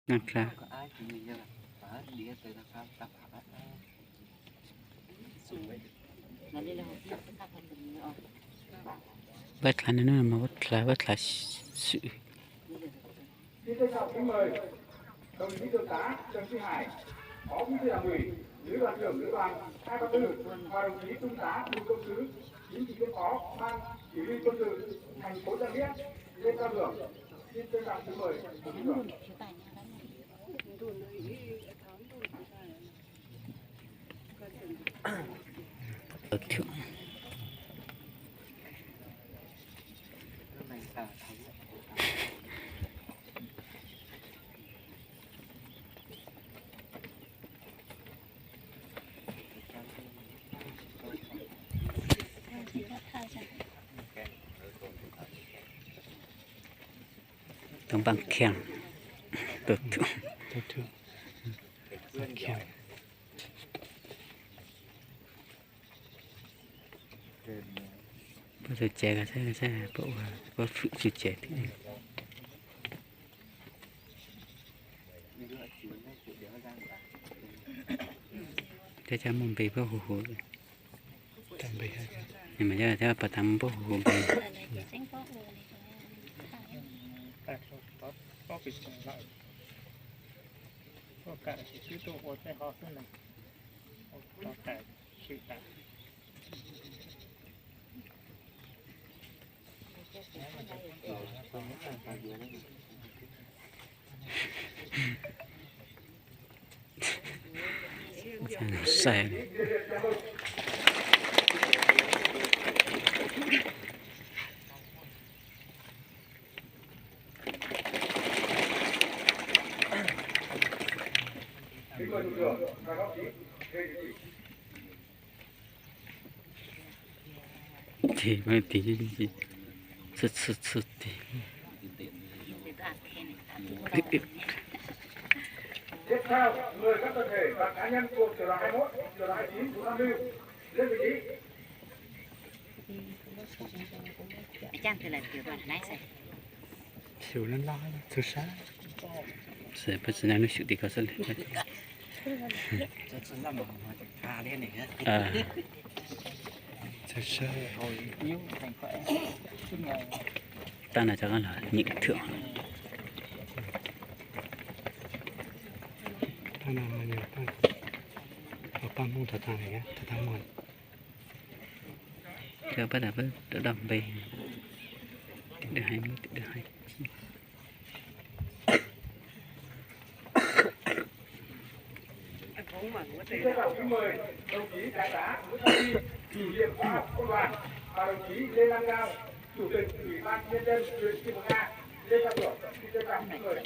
Naj dlha. Vaj dlha no, vaj dlha, vaj dlha xwm. Xin trân trọng kính mời đồng chí thượng tá Trần Duy Hải, Phó Bí thư Đảng ủy, Lữ đoàn trưởng Lữ đoàn hai ba tư và đồng chí Trung tá Bùi Công Sứ, chính trị viên phó Ban Chỉ huy Quân sự thành phố Phan Thiết lên giao thưởng. Xin trân trọng kính mời đồng chí trưởng. Toob npaaj khiaj, tug thwm, khiaj. Puab txug cev ko saib, saib puab ua, puab fwm txug cev. Cov coj muaj npe puab hu hu. Mas cov, cov pas tas muaj puab hu hu npe. Sai. Tig, tig, txhwb, txhwb, txhwb tig. Tiếp theo, mời các tập thể và cá nhân thuộc tiểu đoàn hai mốt, tiểu đoàn hai chín, Bộ Tham mưu lên vị trí. Puab tsi naj nub xyum tim ko xwb le. Tab no cov koj los nyeem thwm. Paj Hmoob thov tag, thov tag Hmoob. Cov pab tas pab rau daj npe, tim dawb hais, tim dawb hais. Xin trân trọng kính mời đồng chí Đại tá Nguyễn Văn Huy, chủ nhiệm khoa học công đoàn, và đồng chí Lê Lan Cao, chủ tịch Ủy ban Nhân dân huyện Chư Mờ Nga lên trao thưởng. Xin trân trọng kính mời.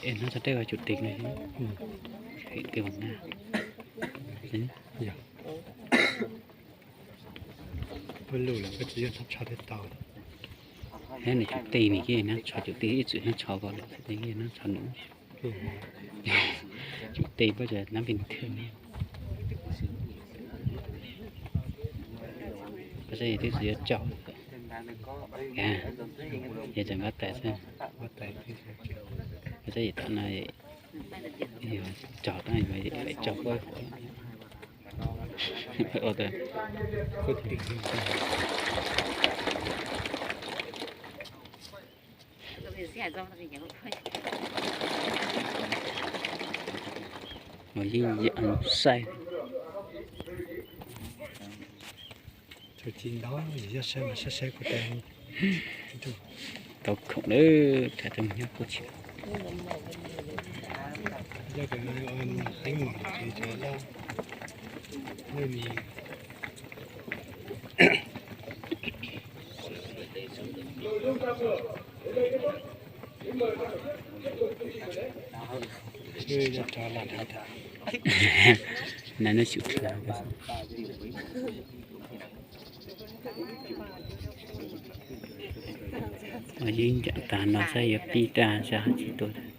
Es nab tso dej ua cuv tes no, hais tej vas na. Yog, puab lug lawm puab tsi yog nab tso dej tau. Nab nws cuv tes nws cia nab tso cuv tes, ib txwm nab tso ko lawm, cia nab tso nws. Cuv tes puab tsi nab pes thwm ne. Koj saib twb tsis yuav tsaug, yog tseem npab tais xwb. Koj saib tom no, yog tsaug tab yog tsaug puab huv. Ua yeej yam saib. Txawm tsis ntau, yog saib mas saib saib kuv tes. Tau khoom lawm, tham tau nyob kuj tsis na, neb xyum yeej ncaim tag no saib yuav pib tag sab tsis tuaj.